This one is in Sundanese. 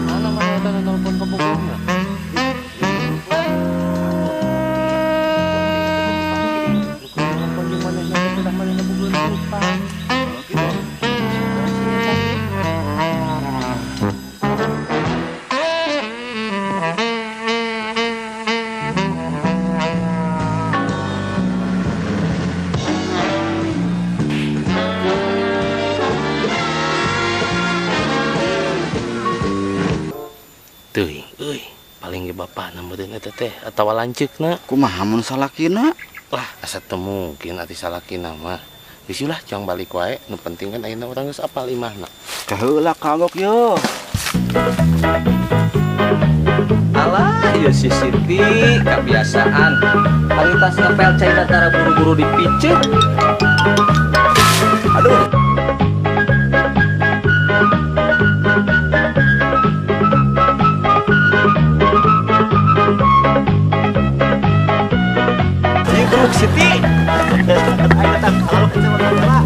Mana mana eta nelpon ka bogorna? Nelpon di mana na teh manehna bogoheun utang. Teuing euy, paling ge bapana meureun eta teh atawa lanceukna. Kumaha mun salakina? Lah, asa teu mungkin atuh salakina mah. Geus lah jang balik wae, nu penting kan ayeuna urang geus apal imahna. Kaheula kagok yo. Alah, ieu si Siti kebiasaan. Palitas ngepel cai tara buru-buru dipicet. Aduh. Ieu keruk Siti. Ayo datang kalau kecamatan heula.